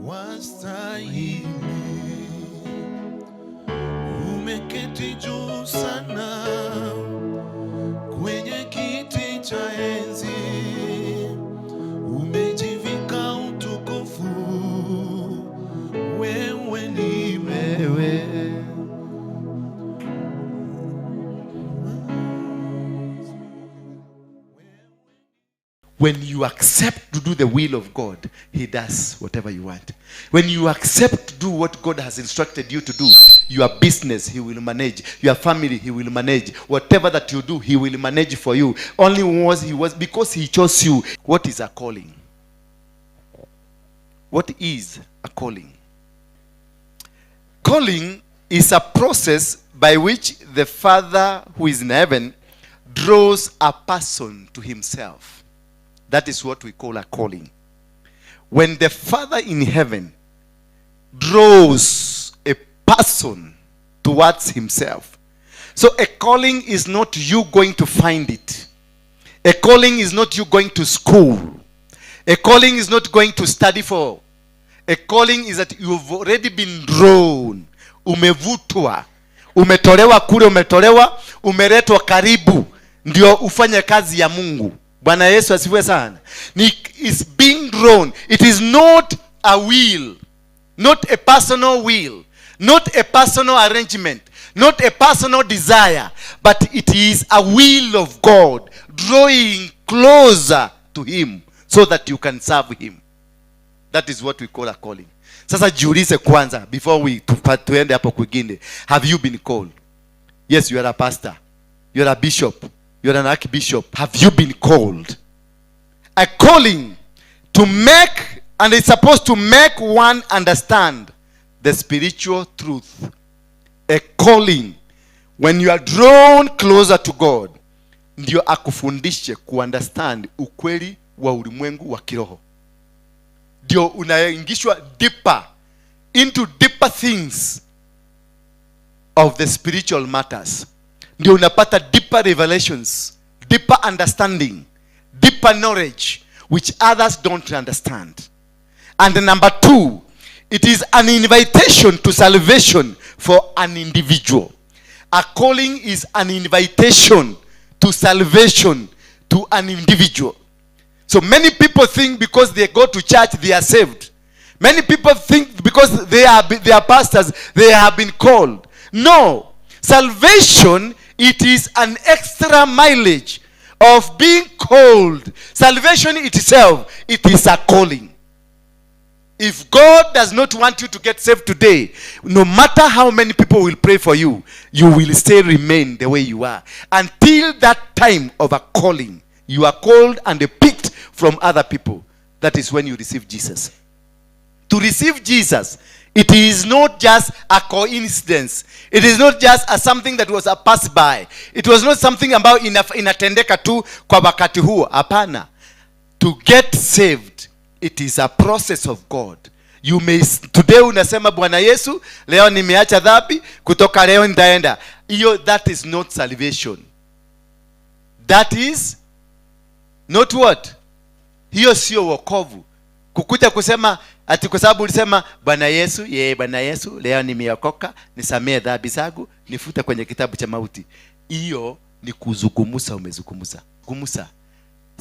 Wastahili, umeketi juu sana kwenye kiti cha enzi, umejivika utukufu, wewe ni wewe. When you accept to do the will of God, He does whatever you want. When you accept to do what God has instructed you to do, your business, He will manage. Your family, He will manage. Whatever that you do, He will manage for you. Only was He was because He chose you. What is a calling? What is a calling? Calling is a process by which the Father who is in heaven draws a person to himself. That is what we call a calling. When the Father in heaven draws a person towards himself. So a calling is not you going to find it. A calling is not you going to school. A calling is not going to study for. A calling is that you've already been drawn. Umevutwa. Umetolewa kule, umetolewa, umeletwa karibu ndio ufanye kazi ya Mungu. Bwana Yesu asifiwe sana. Ni is being drawn. It is not a will, not a personal will, not a personal arrangement, not a personal desire, but it is a will of God drawing closer to him so that you can serve him. That is what we call a calling. Sasa jiulize kwanza before we tuende hapo kwingine. Have you been called? Yes, you are a pastor. You are a bishop. You are an archbishop. Have you been called? A calling to make, and it's supposed to make one understand the spiritual truth. A calling, when you are drawn closer to God, ndio akufundishe kuunderstand ukweli wa ulimwengu wa kiroho. Ndio unaingishwa deeper into deeper things of the spiritual matters. Ndio unapata deeper revelations, deeper understanding, deeper knowledge which others don't understand. And number two, it is an invitation to salvation for an individual. A calling is an invitation to salvation to an individual. So many people think because they go to church, they are saved. Many people think because they are pastors, they have been called. No. Salvation, it is an extra mileage of being called. Salvation itself, it is a calling. If God does not want you to get saved today, no matter how many people will pray for you, you will still remain the way you are. Until that time of a calling, you are called and picked from other people. That is when you receive Jesus. To receive Jesus, it is not just a coincidence. It is not just a something that was a pass by. It was not something about inatendeka tu kwa wakati huo. Hapana. To get saved, it is a process of God. You may today unasema Bwana Yesu, leo nimeacha dhambi, kutoka leo nitaenda. Hiyo, that is not salvation. That is not what? Hiyo sio wokovu. Kukuja kusema ati kwa sababu ulisema Bwana Yesu, yeye Bwana Yesu, leo nimeokoka, nisamee dhambi zangu, nifute kwenye kitabu cha mauti. Hiyo ni kuzungumza, umezungumza. Gumusa.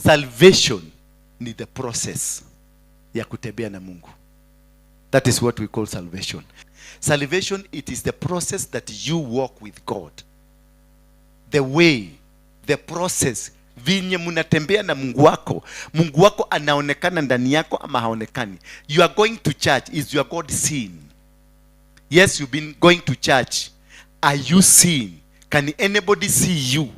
Salvation ni the process ya kutembea na Mungu. That is what we call salvation. Salvation, it is the process that you walk with God. The way, the process, vinye mnatembea na Mungu wako. Mungu wako anaonekana ndani yako ama haonekani. You are going to church, is your God seen? Yes, you've been going to church. Are you seen? Can anybody see you?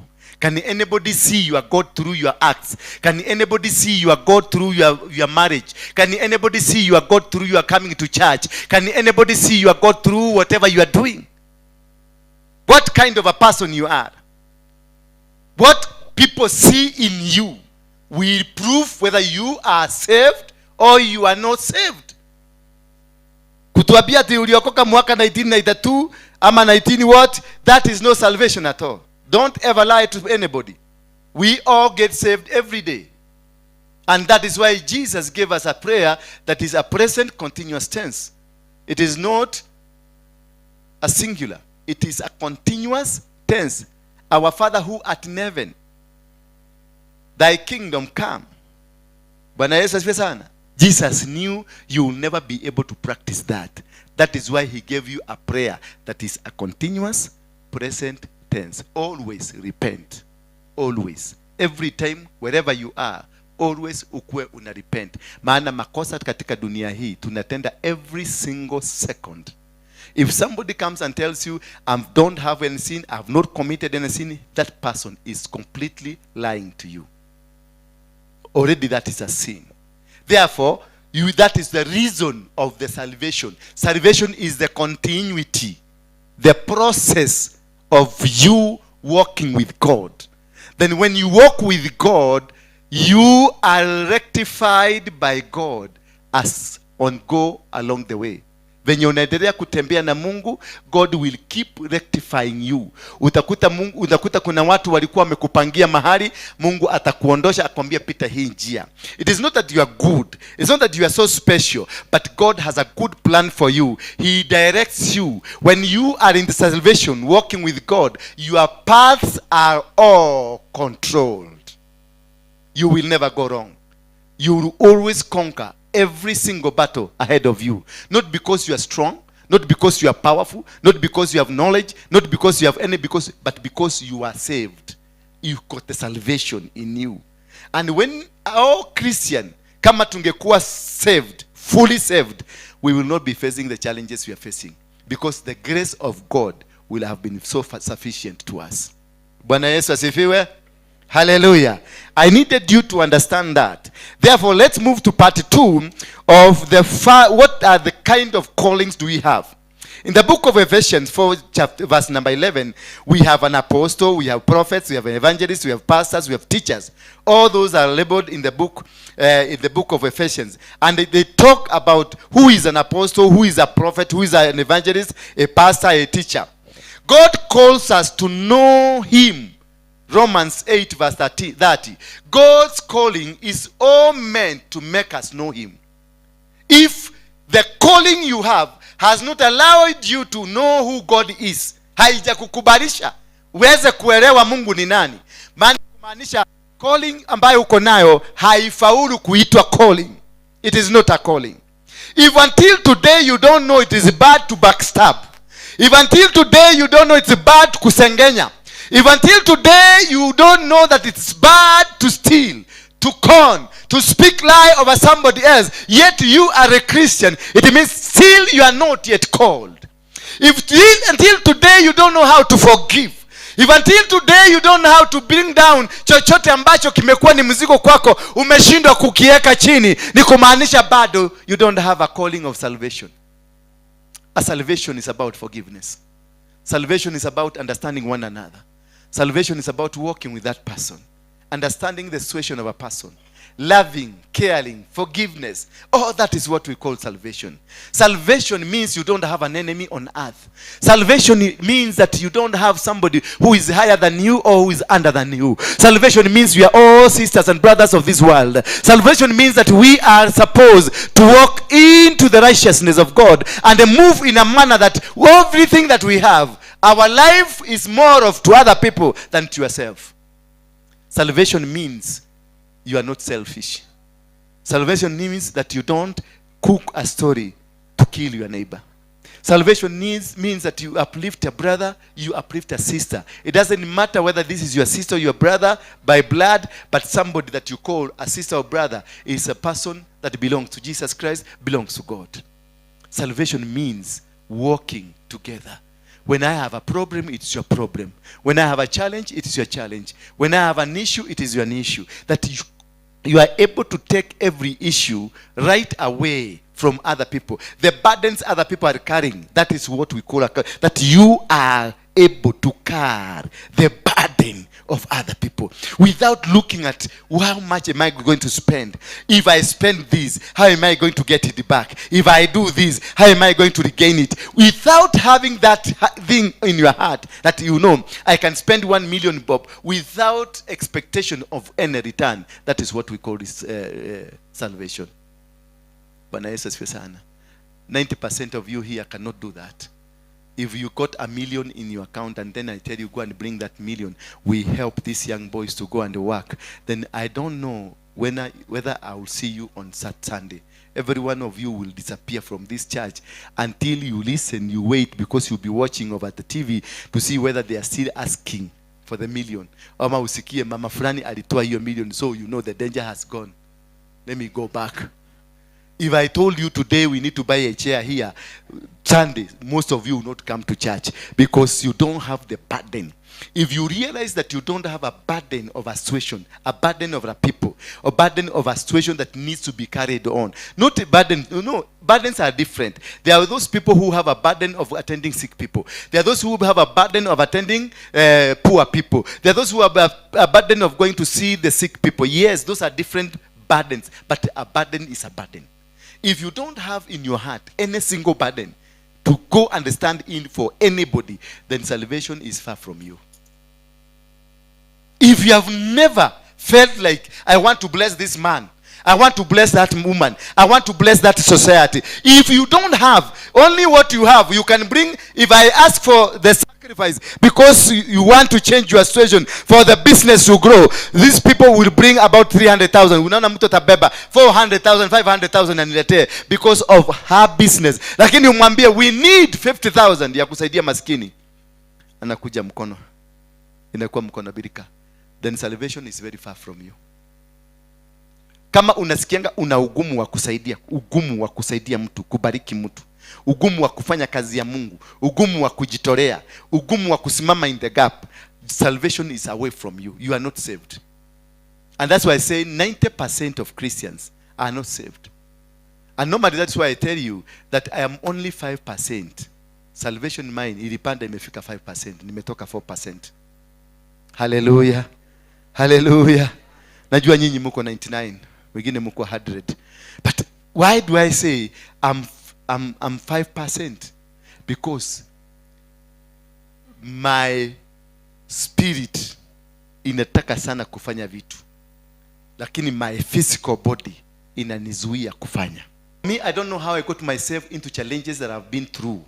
Can anybody see your God through your acts? Can anybody see your God through your marriage? Can anybody see your God through your coming to church? Can anybody see your God through whatever you are doing? What kind of a person you are? What people see in you will prove whether you are saved or you are not saved. Kutuambia ati uliokoka mwaka 1992 ama 19 what, that is no salvation at all. Don't ever lie to anybody. We all get saved every day. And that is why Jesus gave us a prayer that is a present continuous tense. It is not a singular. It is a continuous tense. Our Father who art in heaven, thy kingdom come. Bwana Yesu asifiwe sana. Jesus knew you will never be able to practice that. That is why he gave you a prayer that is a continuous present tense. Always repent. Always. Every time, wherever you are, always ukuwe una repent. Maana makosa katika dunia hii tunatenda every single second. If somebody comes and tells you, "I don't have any sin, I have not committed any sin," that person is completely lying to you. Already that is a sin. Therefore, that is the reason of the salvation. Salvation is the continuity, the process of you walking with God. Then when you walk with God, you are rectified by God as on go along the way. Venye unaendelea kutembea na Mungu, God will keep rectifying you. Utakuta Mungu, utakuta kuna watu walikuwa wamekupangia mahali, Mungu atakuondosha akwambia, "Pita hii njia." It is not that you are good, it's not that you are so special, but God has a good plan for you. He directs you. When you are in the salvation, walking with God, your paths are all controlled. You will never go wrong. You will always conquer every single battle ahead of you. Not because you are strong, not because you are powerful, not because you have knowledge, not because you have any, because, but because you are saved. You got the salvation in you. And when all Christian, kama tungekuwa saved, fully saved, we will not be facing the challenges we are facing. Because the grace of God will have been so sufficient to us. Bwana Yesu asifiwe. Hallelujah. I needed you to understand that. Therefore, let's move to part two of the what are the kind of callings do we have? In the book of Ephesians 4, chapter, verse number 11, we have an apostle, we have prophets, we have evangelists, we have pastors, we have teachers. All those are labeled in the book of Ephesians. And they talk about who is an apostle, who is a prophet, who is an evangelist, a pastor, a teacher. God calls us to know him. Romans 8 verse 30, 30. God's calling is all meant to make us know him. If the calling you have has not allowed you to know who God is, haijakukubalisha uweze kuelewa Mungu ni nani, maana kumaanisha calling ambayo uko nayo haifaulu kuitwa calling. It is not a calling. If until today you don't know it is bad to backstab, if until today you don't know it's bad kusengenya, if until today you don't know that it's bad to steal, to con, to speak lie over somebody else, yet you are a Christian, it means still you are not yet called. If till, until today you don't know how to forgive, if until today you don't know how to bring down chochote ambacho kimekuwa ni mzigo kwako, umeshindwa kukiweka chini, ni kumaanisha bado you don't have a calling of salvation. A salvation is about forgiveness. Salvation is about understanding one another. Salvation is about walking with that person, understanding the situation of a person, loving, caring, forgiveness. All that is what we call salvation. Salvation means you don't have an enemy on earth. Salvation means that you don't have somebody who is higher than you or who is under than you. Salvation means we are all sisters and brothers of this world. Salvation means that we are supposed to walk into the righteousness of God and move in a manner that everything that we have, our life is more of to other people than to yourself. Salvation means you are not selfish. Salvation means that you don't cook a story to kill your neighbor. Salvation means that you uplift a brother, you uplift a sister. It doesn't matter whether this is your sister or your brother by blood, but somebody that you call a sister or brother is a person that belongs to Jesus Christ, belongs to God. Salvation means walking together. When I have a problem, it's your problem. When I have a challenge, it is your challenge. When I have an issue, it is your issue. That you are able to take every issue right away from other people. The burdens other people are carrying, that is what we call a, that you are able to carry the burden of of other people without looking at how much am I going to spend. If I spend this, how am I going to get it back? If I do this, how am I going to regain it? Without having that thing in your heart that you know, I can spend 1 million bob without expectation of any return. That is what we call this salvation. Bwana Yesu asifiwe sana. 90% of you here cannot do that. If you got 1 million in your account and then I tell you go and bring that million, we help these young boys to go and work, then I don't know whether I will see you on Sunday. Every one of you will disappear from this church until you listen, you wait, because you'll be watching over the TV to see whether they are still asking for the million. Ama usikie mama fulani alitoa hiyo million, so you know the danger has gone. Let me go back. If I told you today we need to buy a chair here, Sunday, most of you will not come to church because you don't have the burden. If you realize that you don't have a burden of a situation, a burden of a people, a burden of a situation that needs to be carried on, not a burden, no, burdens are different. There are those people who have a burden of attending sick people. There are those who have a burden of attending poor people. There are those who have a burden of going to see the sick people. Yes, those are different burdens, but a burden is a burden. If you don't have in your heart any single burden to go and stand in for anybody, then salvation is far from you. If you have never felt like, I want to bless this man, I want to bless that woman, I want to bless that society. If you don't have, only what you have, you can bring. If I ask for the sacrifice because you want to change your situation for the business to grow, these people will bring about 300,000. Unaona mtu atabeba 400,000, 500,000 aniletee because of her business. Lakini umwambie we need 50,000 ya kusaidia maskini. Anakuja mkono. Inakuwa mkono birika. Then salvation is very far from you. Kama unasikianga una ugumu wa kusaidia, ugumu wa kusaidia mtu, kubariki mtu, ugumu wa kufanya kazi ya Mungu, ugumu wa kujitolea, ugumu wa kusimama in the gap, salvation is away from you. You are not saved. And that's why I say 90% of Christians are not saved. And normally that's why I tell you that I am only 5%. Salvation mine ilipanda imefika 5%, nimetoka 4%. Haleluya. Haleluya. Najua nyinyi mko 99, wengine mko 100. But why do I say I'm 5%? Because my spirit inataka sana kufanya vitu, lakini my physical body inanizuia kufanya. Me, I don't know how I got myself into challenges that I've been through.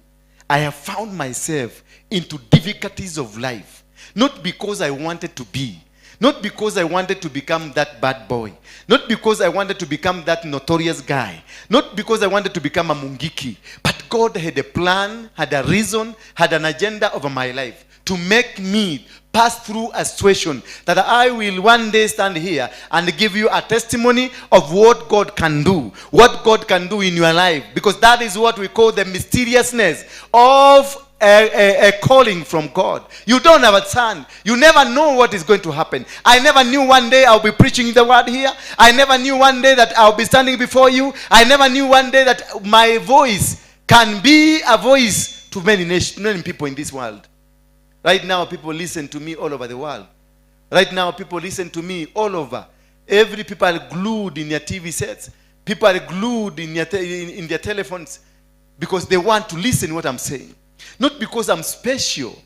I have found myself into difficulties of life, not because I wanted to be, not because I wanted to become that bad boy, not because I wanted to become that notorious guy, not because I wanted to become a mungiki, but God had a plan, had a reason, had an agenda over my life to make me pass through a situation that I will one day stand here and give you a testimony of what God can do, what God can do in your life. Because that is what we call the mysteriousness of a calling from God. You don't understand. You never know what is going to happen. I never knew one day I'll be preaching the word here. I never knew one day that I'll be standing before you. I never knew one day that my voice can be a voice to many nations, many people in this world. Right now, people listen to me all over the world. Right now, people listen to me all over. Every people are glued in their TV sets. People are glued in their telephones because they want to listen what I'm saying. Not because I'm special.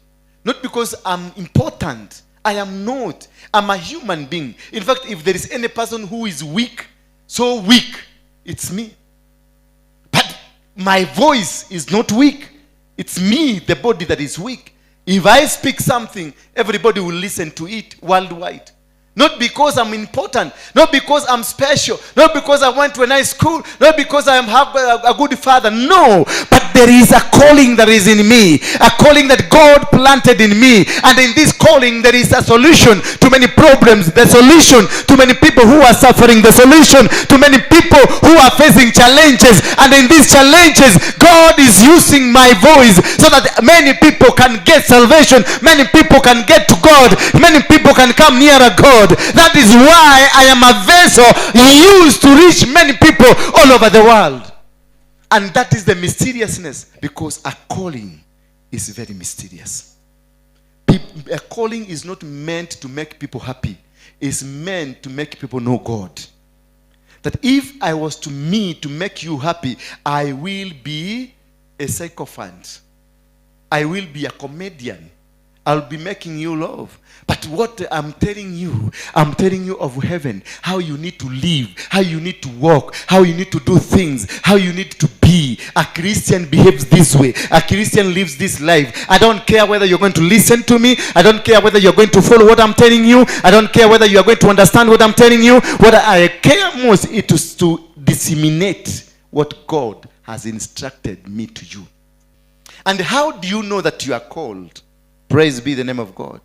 Not because I'm important. I am not. I'm a human being. In fact, if there is any person who is weak, so weak, it's me. But my voice is not weak. It's me, the body, that is weak. If I speak something, everybody will listen to it worldwide. Not because I'm important, not because I'm special, not because I went to a nice school, not because I am have a good father. No, but there is a calling that is in me, a calling that God planted in me. And in this calling, there is a solution to many problems, the solution to many people who are suffering, the solution to many people who are facing challenges. And in these challenges, God is using my voice so that many people can get salvation, many people can get to God, many people can come nearer God. That is why I am a vessel used to reach many people all over the world. And that is the mysteriousness, because a calling is very mysterious. A calling is not meant to make people happy. It's meant to make people know God. That if I was to me to make you happy, I will be a sycophant. I will be a comedian. I'll be making you love. But what I'm telling you, I'm telling you of heaven, how you need to live, how you need to walk, how you need to do things, how you need to be. A Christian behaves this way. A Christian lives this life. I don't care whether you're going to listen to me. I don't care whether you're going to follow what I'm telling you. I don't care whether you are going to understand what I'm telling you. What I care most is to disseminate what God has instructed me to you. And how do you know that you are called? Praise be the name of God.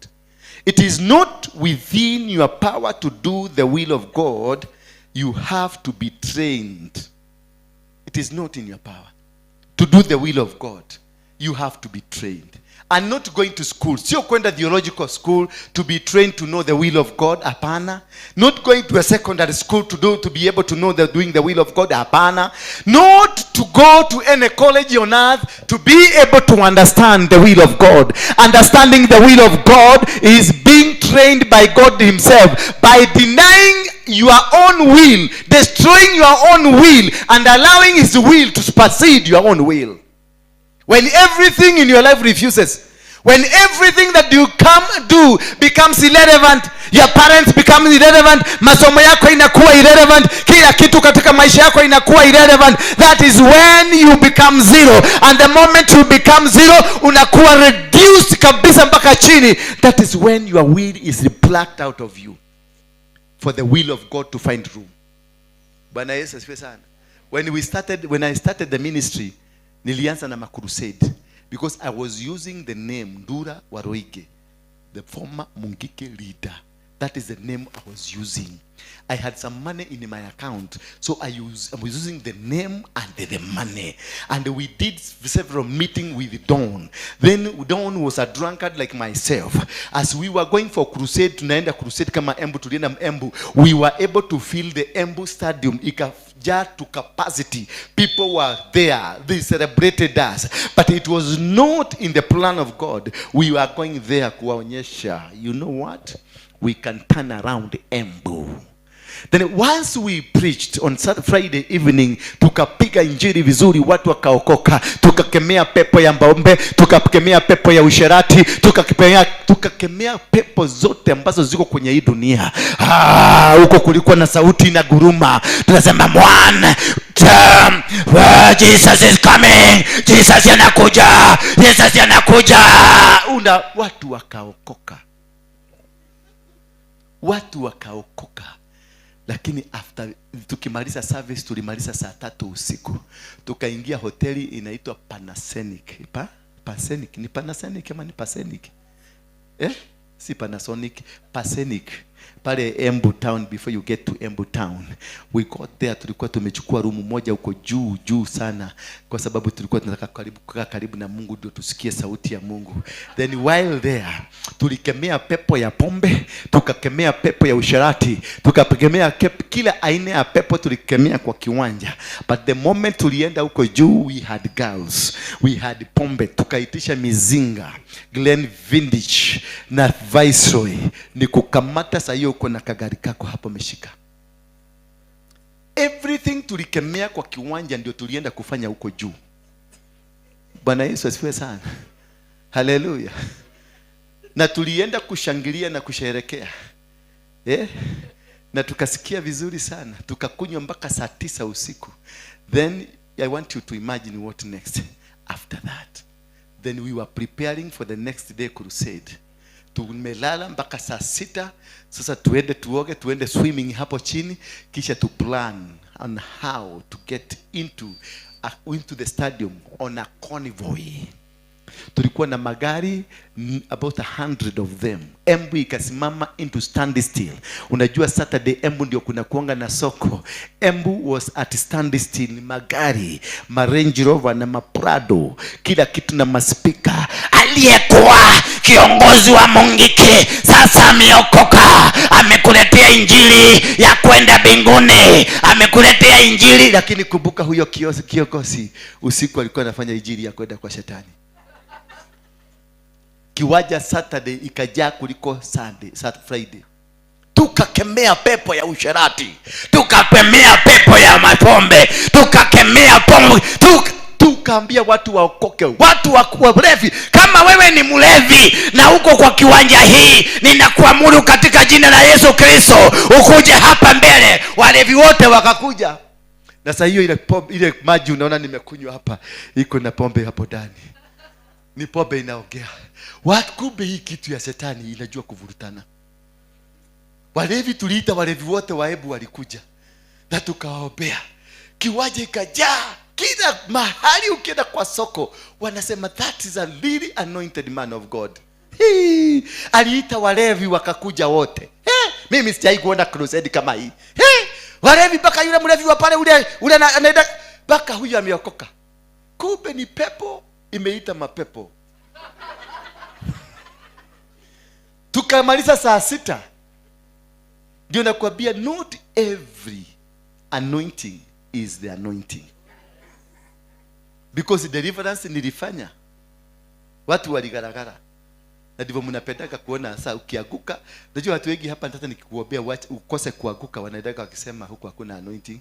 It is not within your power to do the will of God. You have to be trained. It is not in your power to do the will of God. You have to be trained. And not going to school. Sio kwenda theological school to be trained to know the will of God. Hapana. Not going to a secondary school to be able to know the doing the will of God. Hapana. Not to go to any college on earth to be able to understand the will of God. Understanding the will of God is being trained by God himself, by denying your own will, destroying your own will, and allowing his will to supersede your own will. When everything in your life refuses, when everything that you come do becomes irrelevant, your parents become irrelevant, masomo yako inakuwa irrelevant, kila kitu katika maisha yako inakuwa irrelevant, that is when you become zero. And the moment you become zero, unakuwa reduced kabisa mpaka chini. That is when your will is plucked out of you for the will of God to find room. Bwana Yesu asifiwe sana. When I started the ministry, nilianza na macrusade because I was using the name Ndura Waruinge, the former Mungiki leader. That is the name I was using. I had some money in my account, so I was using the name and the money. And we did several meetings with Don. Then Don was a drunkard like myself. As we were going for crusade, tunaenda crusade kama Embu, tulienda Embu, we were able to fill the Embu stadium. Ikajaa to capacity. People were there. They celebrated us. But it was not in the plan of God. We were going there kuwaonyesha, you know what? We can turn around Embu. Then once we preached on Saturday, Friday evening, tukapiga injili vizuri, watu wakaokoka, tukakemea pepo ya pombe, tukakemea pepo ya usherati, tukakemea pepo zote ambazo ziko kwenye hii dunia. Huko kulikuwa na sauti na guruma. Tunasema one, two, well, Jesus is coming. Jesus anakuja. Jesus anakuja. Una watu wakaokoka. Watu wakaokoka. Lakini after tukimaliza service, tulimaliza saa 3 usiku. Tukaingia hoteli inaitwa Panasonic. Panasonic, ni Panasonic ama ni Panasonic? Si Panasonic, Panasonic. Pale Embu town, before you get to Embu town. We got there, tulikuwa tumechukua room moja huko juu, juu sana, kwa sababu tulikuwa tunataka kukaa karibu na Mungu ndio tusikie sauti ya Mungu. Then while there, tulikemea pepo ya pombe, tukakemea pepo ya usherati, tukakemea kila aina ya pepo tulikemea kwa kiwanja. But the moment tulienda huko juu, we had girls, we had pombe, tukaitisha mizinga, Glenfiddich na Viceroy. Ni kukamata saa hiyo uko na kagari kako hapo umeshika. Everything tulikemea kwa kiwanja ndio tulienda kufanya huko juu. Bwana Yesu asifiwe sana. Haleluya. Na tulienda kushangilia na kusherehekea. Na tukasikia vizuri sana. Tukakunywa mpaka saa 9 usiku. Then I want you to imagine what next after that. Then we were preparing for the next day crusade. Tumelala mpaka saa 6. Sasa tuende tuoge, tuende swimming hapo chini, kisha tu plan on how to get into the stadium on a convoy. Tulikuwa na magari about 100 of them. Embu ikasimama into standstill. Unajua Saturday Embu ndio kuna kuanga na soko. Embu was at standstill. Magari, ma Range Rover na ma Prado, kila kitu na maspika. Aliyekuwa kiongozi wa Mungiki sasa ameokoka, amekuletea injili ya kwenda mbinguni, amekuletea injili. Lakini kumbuka huyo kiongozi usiku alikuwa anafanya injili ya kwenda kwa shetani. Kiwanja Saturday ikajaa kuliko Sunday, Friday. Tukakemea pepo ya usherati, tukakemea pepo ya mapombe, tukakemea pombe, Tukaambia watu waokoke, watu wakuwa mlevi. Kama wewe ni mlevi na uko kwa kiwanja hii, ninakuamuru katika jina la Yesu Kristo ukuje hapa mbele. Walevi wote wakakuja. Na saa hiyo ile maji unaona nimekunywa hapa iko na pombe hapo ndani, ni pombe inaongea. Kumbe hii kitu ya shetani inajua kuvurutana. Walevi tuliita walevi wote wa Embu walikuja na tukawaombea. Kiwanja ikajaa kila mahali. Ukienda kwa soko wanasema that is a really anointed man of God. Hii, aliita walevi wakakuja wote. He, mimi sijai kuona crusade kama hii. He, walevi mpaka yule mlevi wa pale ule anaenda mpaka huyu ameokoka. Kumbe ni pepo imeita mapepo. Tukamaliza saa 6. Ndio nakwambia not every anointing is the anointing. Because deliverance nilifanya, watu waligaragara. Na ndivyo mnapendaga kuona saa ukianguka. Unajua watu wengi hapa hata nikikuombea ukose kuanguka wanaendaga wakisema huku hakuna anointing.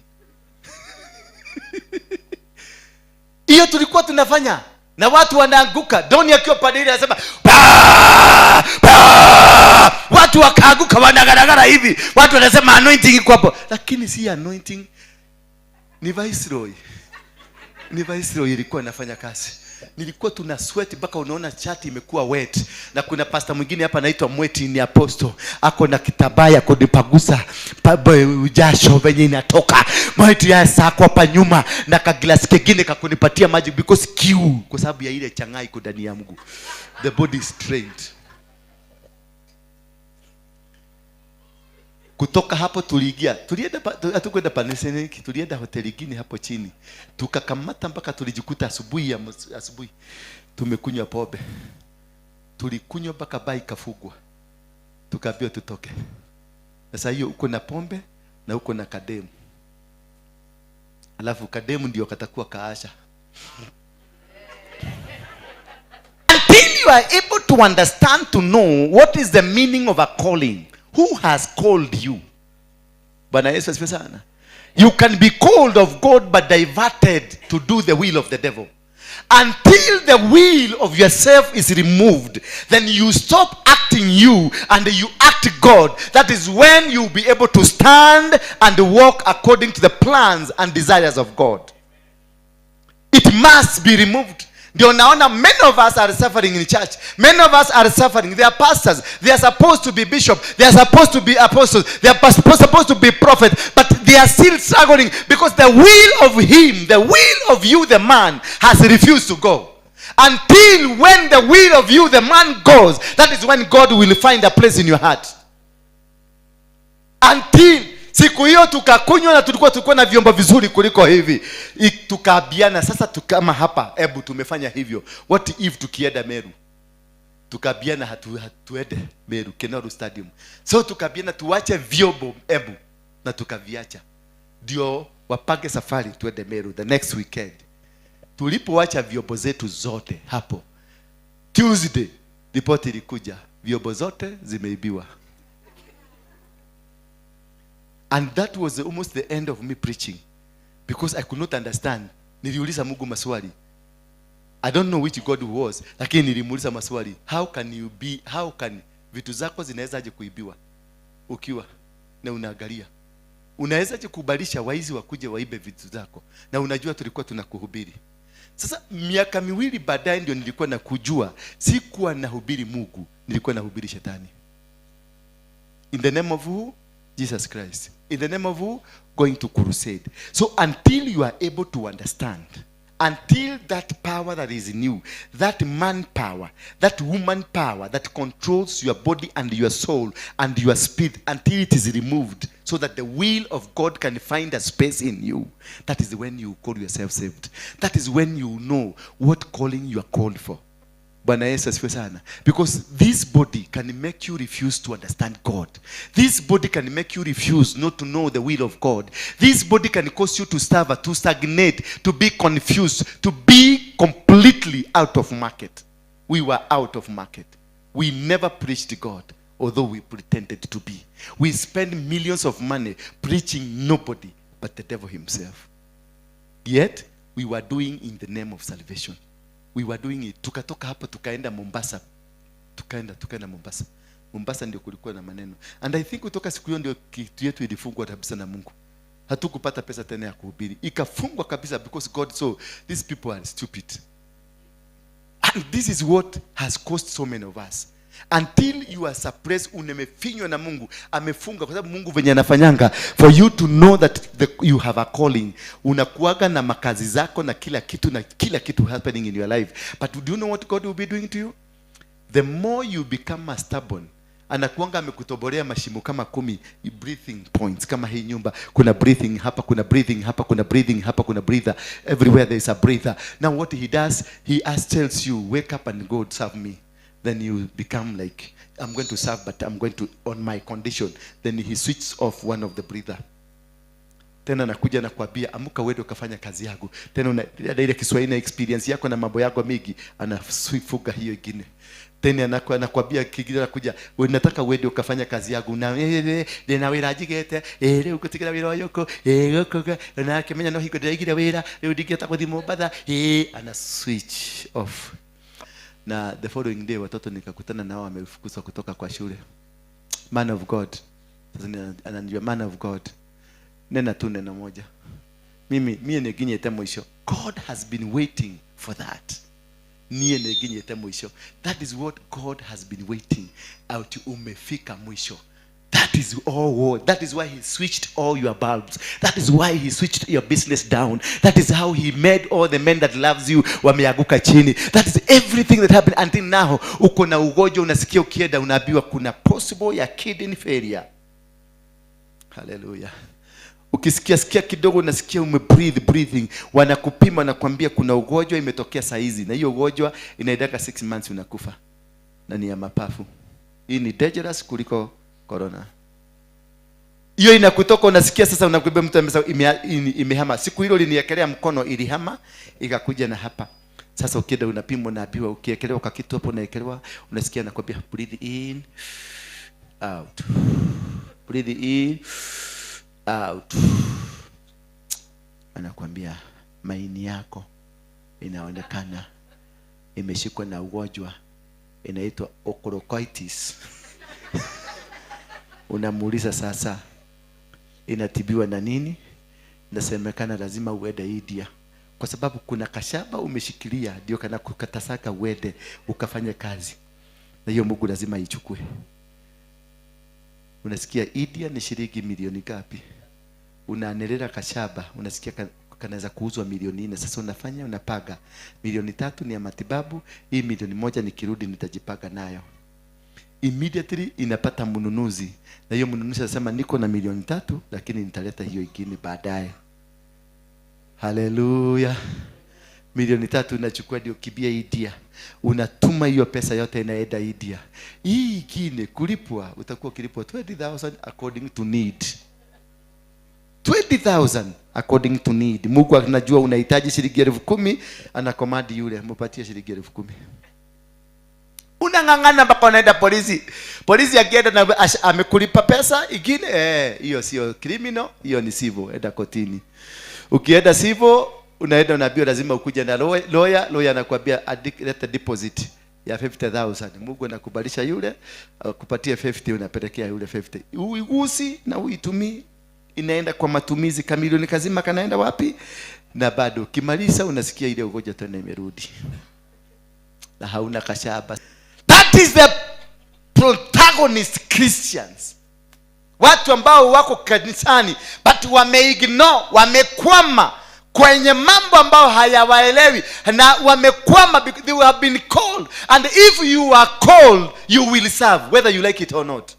Hiyo tulikuwa tunafanya na watu wanaanguka. Doni akiwa pale ile anasema pa, pa! Watu wakaanguka wanagaragara hivi. Watu wanasema anointing iko hapo. Lakini si anointing, ni viceroy. Ni viceroy ilikuwa inafanya kazi. Nilikuwa tuna sweat mpaka unaona chat imekuwa wet. Na kuna pastor mwingine hapa anaitwa Mweti, ni apostle. Ako na kitabaya ya kunipagusa jasho venye inatoka. Mweti ya saa kwa hapa nyuma na kaglasi kingine kakunipatia maji because kiu, kwa sababu ya ile changai iko ndani ya mguu. The body is trained. Kutoka hapo tuliingia, tulienda hatukwenda Panasonic, tulienda hoteli nyingine hapo chini. Tukakamata mpaka tulijikuta asubuhi ya asubuhi tumekunywa pombe. Tulikunywa mpaka bai kafugwa. Tukaambiwa tutoke. Sasa hiyo uko na pombe na uko na kademu. Alafu kademu ndio katakuwa kaasha. Until you are able to understand, to know what is the meaning of a calling. Who has called you? Bwana Yesu asifiwe sana. You can be called of God but diverted to do the will of the devil. Until the will of yourself is removed, then you stop acting you and you act God. That is when you'll be able to stand and walk according to the plans and desires of God. It must be removed. Ndio naona many of us are suffering in church. Many of us are suffering. They are pastors. They are supposed to be bishops. They are supposed to be apostles. They are supposed to be prophets. But they are still struggling because the will of him, the will of you, the man, has refused to go. Until when the will of you, the man, goes, that is when God will find a place in your heart. Until siku hiyo tukakunywa na tulikuwa na vyombo vizuri kuliko hivi. Tukaambiana sasa tukama hapa, hebu tumefanya hivyo. What if tukienda Meru? Tukaambiana hatuende Meru, Kenoru Stadium. So tukaambiana tuache vyombo hebu na tukaviacha. Ndio wapange safari tuende Meru the next weekend. Tulipoacha vyombo zetu zote hapo, Tuesday ripoti ilikuja, vyombo zote zimeibiwa. And that was almost the end of me preaching. Because I could not understand. Niliuliza Mungu maswali. I don't know which God was, lakini nilimuuliza maswali. How can you be, how can vitu zako zinawezaje kuibiwa ukiwa na unaangalia? Unawezaje kubalisha waizi wakuje waibe vitu zako na unajua tulikuwa tunakuhubiri? Sasa miaka miwili baadaye ndio nilikuwa nakujua sikuwa nahubiri Mungu, nilikuwa nahubiri shetani. In the name of who? Jesus Christ. In the name of who? Going to crusade. So until you are able to understand, until that power that is in you, that man power, that woman power that controls your body and your soul and your spirit, until it is removed so that the will of God can find a space in you, that is when you call yourself saved. That is when you know what calling you are called for. Bwana Yesu asifiwe sana. Because this body can make you refuse to understand God. This body can make you refuse not to know the will of God. This body can cause you to starve, to stagnate, to be confused, to be completely out of market. We were out of market. We never preached God, although we pretended to be. We spend millions of money preaching nobody but the devil himself. Yet we were doing in the name of salvation. We were doing it. Tukatoka hapo tukaenda Mombasa. Tukaenda Mombasa. Mombasa ndio kulikuwa na maneno. And I think kutoka siku hiyo ndio kitu yetu ilifungwa kabisa na Mungu. Hatukupata pesa tena ya kuhubiri. Ikafungwa kabisa because God saw these people are stupid. And this is what has caused so many of us. Until you are suppressed, umefinywa na Mungu, amefunga kwa sababu Mungu venye anafanyanga for you to know that you have a calling. Unakuaga na makazi zako na kila kitu na kila kitu happening in your life. But do you know what God will be doing to you? The more you become a stubborn, anakuanga amekutobolea mashimo kama 10 breathing points. Kama hii nyumba kuna breathing hapa, kuna breathing hapa, kuna breathing hapa, kuna breather everywhere, there is a breather. Now what he does, he tells you, wake up and go serve me. Then you become like, I'm going to serve, but I'm going to on my condition. Then he switches off one of the breather. Tena nakuja na kuambia, amuka wewe ukafanya kazi yako. Tena una ile Kiswahili na experience yako na mambo yako mingi, anafuga hiyo ingine. Tena anakuambia kingine, anakuja, wewe nataka wewe ukafanya kazi yako. Na wewe na wira jigete, rĩu ngũtigĩra wĩra ũyũ kũ, gũkũ, na akĩmenya no hingo ndĩraigire wĩra, rĩu ndingĩhota gũthiĩ Mombasa, ana switch off. Na the following day watoto nikakutana nao wamefukuzwa kutoka kwa shule. Man of God. Sasa ananijua man of God. Nena tu neno moja. Mimi nĩnginyĩte mwisho. God has been waiting for that. Niĩ nĩnginyĩte mwisho. That is what God has been waiting. Out umefika mwisho. That is all what. That is why he switched all your bulbs. That is why he switched your business down. That is how he made all the men that loves you wameanguka chini. That is everything that happened until now. Uko na ugonjwa, unasikia ukienda unaambiwa kuna possible ya kidney failure. Hallelujah. Ukisikia sikia kidogo unasikia umebreathe breathing, wanakupima na kuambia kuna ugonjwa imetokea saa hizi, na hiyo ugonjwa inaidaka 6 months unakufa. Na ni ya mapafu. Hii ni dangerous kuliko corona. Hiyo inakutoka unasikia sasa, unakwambia mtu amesema imehama. Siku hilo liniekelea mkono ilihama ikakuja na hapa. Sasa ukienda unapimwa unaambiwa, ukiekelewa kwa kitu hapo unaekelewa, unasikia anakwambia breathe in out. Breathe in out. Anakuambia maini yako inaonekana imeshikwa na ugonjwa inaitwa osteoarthritis. Unamuuliza sasa inatibiwa na nini? Inasemekana lazima uende India, kwa sababu kuna kashaba umeshikilia ndio kana kukatasaka uende ukafanye kazi, na hiyo Mungu lazima ichukue. Unasikia India ni shilingi milioni ngapi? Unaanelera kashaba, unasikia kanaweza kuuzwa milioni 4. Sasa unafanya unapaga milioni 3 ni ya matibabu, hii milioni 1 nikirudi nitajipaga nayo. Immediately inapata mnunuzi, na hiyo mnunuzi anasema niko na milioni 3 lakini nitaleta hiyo ingine baadaye. Hallelujah. Milioni 3 unachukua ndio kibia India. Unatuma hiyo pesa yote inaenda India. Hii ingine kulipwa utakuwa kilipwa 20,000 according to need. 20,000 according to need. Mungu anajua unahitaji shilingi 10,000, anakomandi yule mpatie shilingi 10,000. Unang'ang'ana mpaka unaenda polisi. Polisi akienda na amekulipa pesa ingine, hiyo sio criminal, hiyo ni civil, enda kotini. Ukienda civil, unaenda unaambiwa lazima ukuje na lawyer, lawyer anakuambia leta deposit ya 50,000. Mungu anakubalisha yule, akupatie 50, unapelekea yule 50. Uigusi na uitumii, inaenda kwa matumizi kamilioni kazima kanaenda wapi? Na bado ukimaliza unasikia ile ugonjwa tena imerudi. Na hauna kashaba. That is the protagonist Christians. Watu ambao wako kanisani but wameignore, wamekwama kwenye mambo ambao hayawaelewi, na wamekwama because they have been called. And if you are called, you will serve whether you like it or not.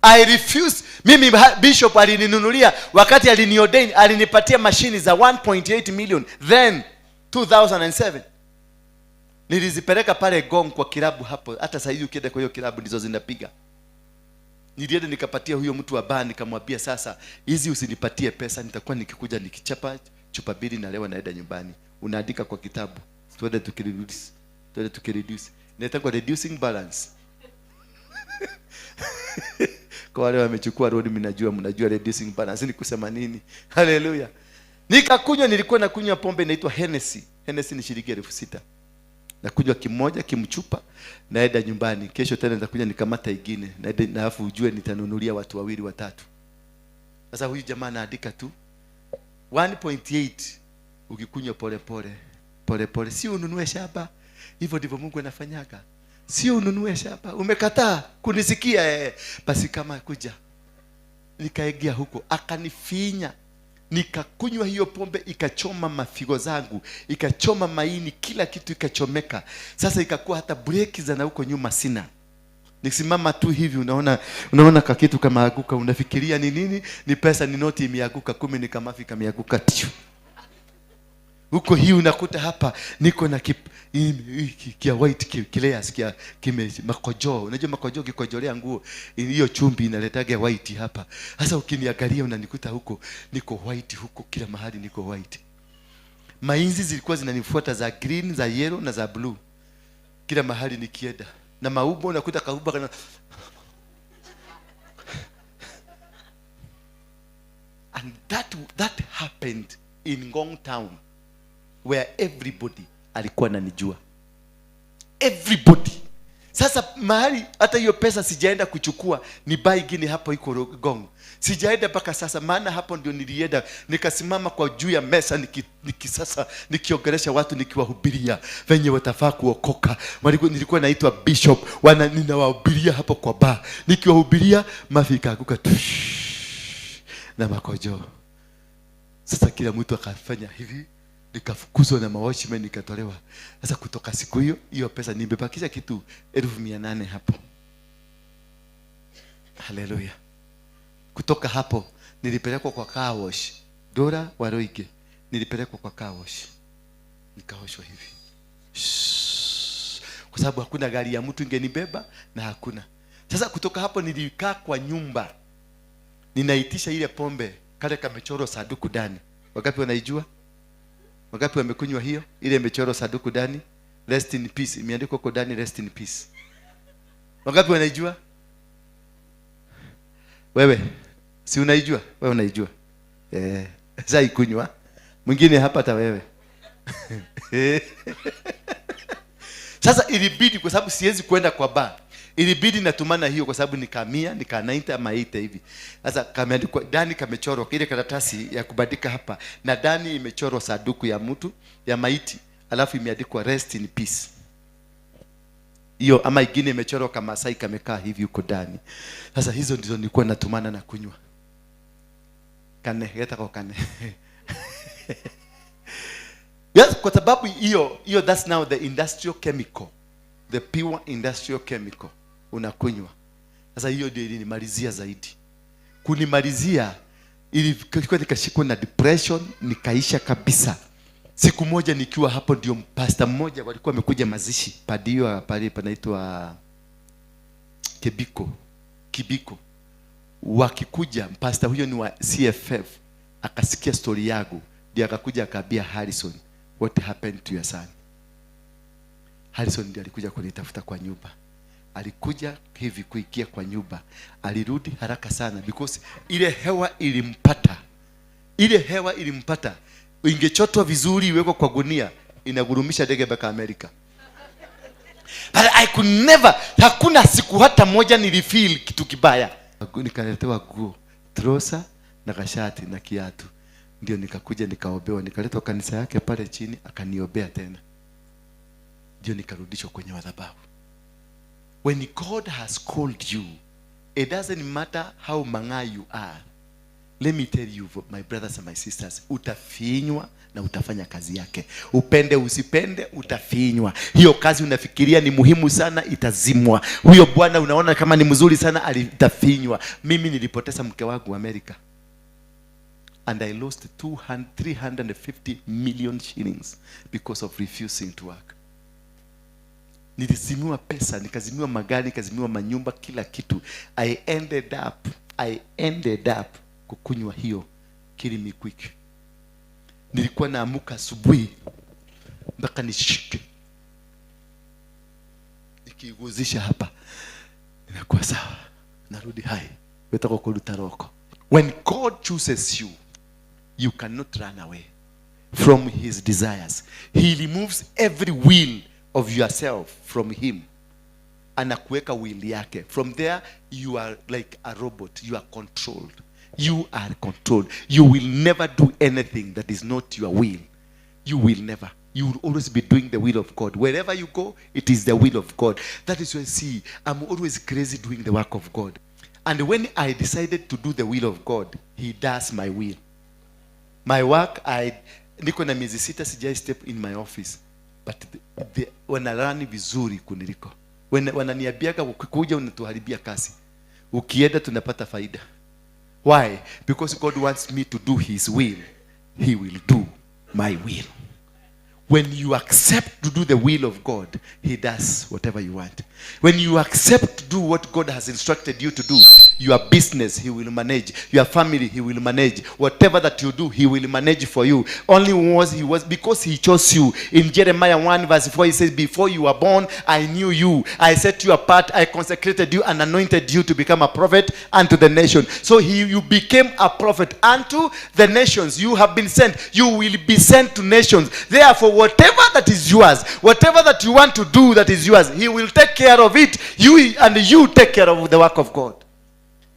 I refuse. Mimi bishop alininunulia wakati aliniordain, alinipatia mashini za 1.8 million then 2007. Nilizipeleka pale Gong kwa kilabu hapo. Hata sasa hivi ukienda kwa hiyo kilabu ndizo zinapiga. Nilienda nikapatia huyo mtu wa bar, nikamwambia sasa hizi usinipatie pesa, nitakuwa nikikuja nikichapa chupa mbili na leo naenda nyumbani. Unaandika kwa kitabu. Tuende tukirudi Tuende tukireduce. Inaitwa reducing balance. Kwa wale wamechukua road, mnajua reducing balance ni kusema nini. Haleluya. Nikakunywa, nilikuwa nakunywa pombe inaitwa Hennessy. Hennessy ni shilingi 6,000. Nakunywa kimoja kimchupa, naenda nyumbani. Kesho tena nitakuja nikamata ingine. Naenda na alafu ujue nitanunulia watu wawili watatu. Sasa huyu jamaa anaandika tu 1.8 ukikunywa pole pole pole pole, si ununue shamba. Hivyo ndivyo Mungu anafanyaga. Si ununue shamba. Umekataa kunisikia Basi kama kuja. Nikaegea huko, akanifinya. Nikakunywa hiyo pombe, ikachoma mafigo zangu, ikachoma maini, kila kitu ikachomeka. Sasa ikakuwa hata breki za na huko nyuma sina. Nikisimama tu hivi unaona kakitu kama aguka, unafikiria ni nini? Ni pesa, ni noti imeanguka, kumbe ni kama fika imeanguka tiu. Huko hii unakuta hapa niko na kia white kilayers kia kime makojo. Unajua makojo kikojolea nguo hiyo chumbi inaletaga white hapa. Sasa ukiniangalia unanikuta huko niko white, huko kila mahali niko white. Mainzi zilikuwa zinanifuata za green, za yellow na za blue. Kila mahali nikienda. Na maubo unakuta kauba kana. And that happened in Ngong town, where everybody alikuwa ananijua. Everybody. Sasa mahali hata hiyo pesa sijaenda kuchukua, ni buy gini hapo iko Ngong. Sijaenda mpaka sasa, maana hapo ndio nilienda nikasimama kwa juu ya mesa sasa nikiongelesha watu, nikiwahubiria venye watafaa kuokoka. Nilikuwa naitwa bishop, ninawahubiria hapo kwa bar. Nikiwahubiria mafika akaanguka na makojo. Sasa kila mtu akafanya hivi. Nikafukuzwa na mawatchmen, nikatolewa. Sasa kutoka siku hiyo, hiyo pesa nimebakisha kitu 800,000 hapo. Haleluya. Kutoka hapo nilipelekwa kwa car wash. Dora Waroige. Nilipelekwa kwa car wash. Nikaoshwa hivi. Shhh. Kwa sababu hakuna gari ya mtu ingenibeba na hakuna. Sasa kutoka hapo nilikaa kwa nyumba. Ninaitisha ile pombe, kale kamechoro saduku ndani. Wangapi wanaijua? Wangapi wamekunywa hiyo? Ile imechorwa saduku ndani, rest in peace. Imeandikwa huko ndani, rest in peace. Wangapi wanaijua? Wewe, si unaijua? Wewe unaijua. Sasa ikunywa. Mwingine hapa hata wewe. Sasa ilibidi, kwa sababu siwezi kwenda kwa bar. Ilibidi natumana hiyo kwa sababu ni kamia, ni ka 90 ama 80 hivi. Sasa kameandikwa ndani, kamechorwa ile karatasi ya kubandika hapa, na ndani imechorwa saduku ya mtu ya maiti, alafu imeandikwa rest in peace. Hiyo ama ingine imechorwa kama Masai kamekaa hivi huko ndani. Sasa hizo ndizo nilikuwa natumana na kunywa. Kane, geta kwa kane. Yes, kwa sababu hiyo that's now the industrial chemical. The pure industrial chemical unakunywa. Sasa hiyo ndio ilinimalizia zaidi. Kunimalizia ilikuwa nikashikwa na depression, nikaisha kabisa. Siku moja nikiwa hapo ndio pastor mmoja walikuwa wamekuja mazishi padio pale panaitwa Kibiko. Wakikuja pastor huyo ni wa CFF, akasikia story yangu, ndio akakuja akaambia Harrison, what happened to your son? Harrison ndiye alikuja kunitafuta kwa nyumba. Alikuja hivi kuingia kwa nyumba. Alirudi haraka sana because ile hewa ilimpata. Ile hewa ilimpata. Ingechotwa vizuri iwekwe kwa gunia, inagurumisha ndege mpaka Amerika. But I could never, hakuna siku hata moja nilifeel kitu kibaya. Nikaletewa nguo, trosa na kashati na kiatu. Ndio nikakuja nikaombewa, nikaletwa kanisa yake pale chini, akaniombea tena. Ndio nikarudishwa kwenye madhabahu. When God has called you, it doesn't matter how manga you are. Let me tell you, my brothers and my sisters, utafinywa na utafanya kazi yake. Upende usipende, utafinywa. Hiyo kazi unafikiria ni muhimu sana, itazimwa. Huyo bwana unaona kama ni mzuri sana, alitafinywa. Mimi nilipoteza mke wangu Amerika. And I lost 350 million shillings because of refusing to work. Nilizimiwa pesa, nikazimiwa magari, nikazimiwa manyumba, kila kitu. I ended up kukunywa hiyo kill me quick. Nilikuwa naamuka asubuhi mpaka nishike. Nikiiguzisha hapa inakuwa sawa, narudi hai. Wetagwo kũruta roko. When God chooses you, you cannot run away from his desires. He removes every will of yourself from him, anakuweka will yake. From there you are like a robot. You are controlled. You are controlled. You will never do anything that is not your will. You will never. You will always be doing the will of God. Wherever you go, it is the will of God. That is why, see, I'm always crazy doing the work of God. And when I decided to do the will of God, he does my will. My work, I niko na miezi 6 sijai step in my office, but wanarun vizuri kuniliko. Wananiambiaga, "Ukikuja unatuharibia kazi, ukienda tunapata faida." Why? Because God wants me to do his will. He will do my will. When you accept to do the will of God, he does whatever you want. When you accept to do what God has instructed you to do, your business he will manage, your family he will manage, whatever that you do, he will manage for you. Only was he was because he chose you. In Jeremiah 1 verse 4, he says, "Before you were born, I knew you. I set you apart, I consecrated you and anointed you to become a prophet unto the nation." So he you became a prophet unto the nations. You have been sent. You will be sent to nations. Therefore, whatever that is yours, whatever that you want to do that is yours, he will take care of it. You and you take care of the work of God.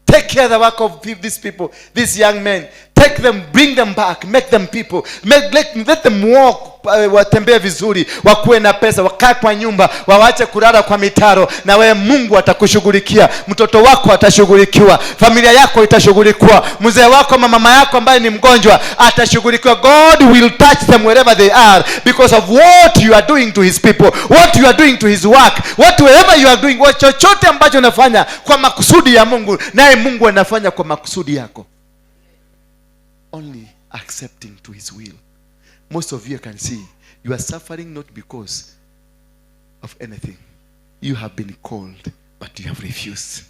Take care of the work of these people, these young men. Take them, bring them back, make them people. Let them walk, watembee vizuri, wakuwe na pesa, wakae kwa nyumba, wawache kulala kwa mitaro. Na wewe Mungu atakushughulikia, mtoto wako atashughulikiwa, familia yako itashughulikiwa, mzee wako, mama yako ambaye ni mgonjwa atashughulikiwa. God will touch them wherever they are because of what you are doing to his people, what you are doing to his work, what wherever you are doing, what chochote ambacho unafanya kwa makusudi ya Mungu, naye Mungu anafanya kwa makusudi yako. Only accepting to his will. Most of you can see you are suffering not because of anything. You have been called, but you have refused.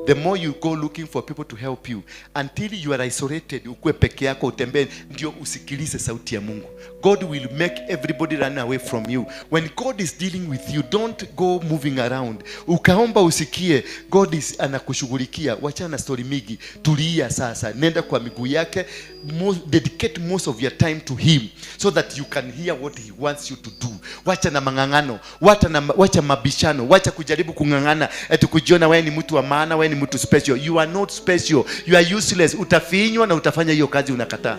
The more you go looking for people to help you, until you are isolated, ukuwe peke yako, utembee, ndio usikilize sauti ya Mungu. God will make everybody run away from you. When God is dealing with you, don't go moving around. Ukaomba usikie, God is anakushughulikia. Wachana na story mingi, tulia sasa, nenda kwa miguu yake. Dedicate most of your time to him so that you can hear what he wants you to do. Wacha na mang'ang'ano, wacha mabishano, wacha kujaribu kung'ang'ana eti kujiona wewe ni mtu wa maana, wewe ni mtu special. You are not special, you are useless. Utafinywa na utafanya hiyo kazi unakataa.